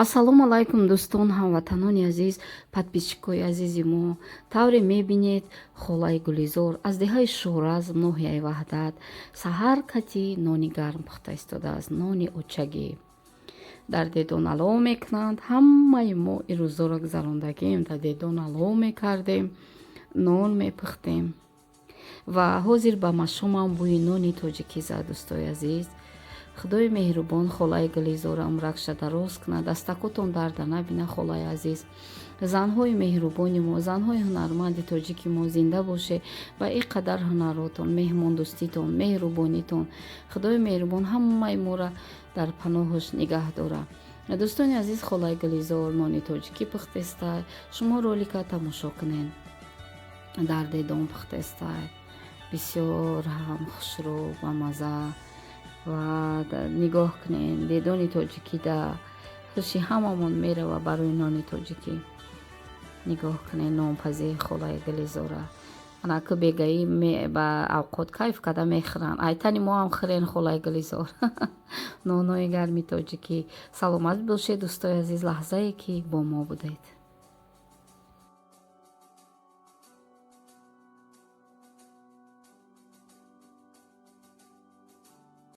Ассалому алайкум, дӯстон, ҳамватанони азиз, подписчикои азизи мо. Тавре мебинед, холаи Гулизор аз деҳаи Шӯразм, ноҳияи Ваҳдат, саҳар кати нони гарм пухта истодааст, нони очагӣ. Дар дедон алов мекунанд. Ҳамаи мо ин рӯзоро гузарондагем, дар дедон алов мекардем, нон мепухтем. Ва ҳозир ба машомам бӯи нони тоҷикӣ зад, дӯстои азиз. Худои меҳрубон холаи Гулизора умракша дароз кунад, дастакотон дарда набина, холаи азиз. Занҳои меҳрубони мо, занҳои ҳунарманди тоҷики мо, зинда боше ба ин қадар ҳунаротон, меҳмондӯститон, меҳрубонитон. Худои меҳрубон ҳамаи моро дар паноҳаш нигаҳ дорад. Дӯстони азиз, холаи Гулизор нони тоҷикӣ пухтестай. Шумо ролика тамошо кунед. Дар дедон пухтестай, бисёр ҳам хушрӯ ва мазза. Ва нигоҳ кунед, дедони тоҷикида хуши ҳамамон мерава барои нони тоҷикӣ. Нигоҳ кунед нонпазии холаи Гулизора. Анаку бегаӣ ба авқот кайф карда мехӯранд. Айтани мо ҳам хӯрен, холаи Гулизор, нонҳои гарми тоҷикӣ. Саломат бошед, дӯстои азиз, лаҳзае ки бо мо будед.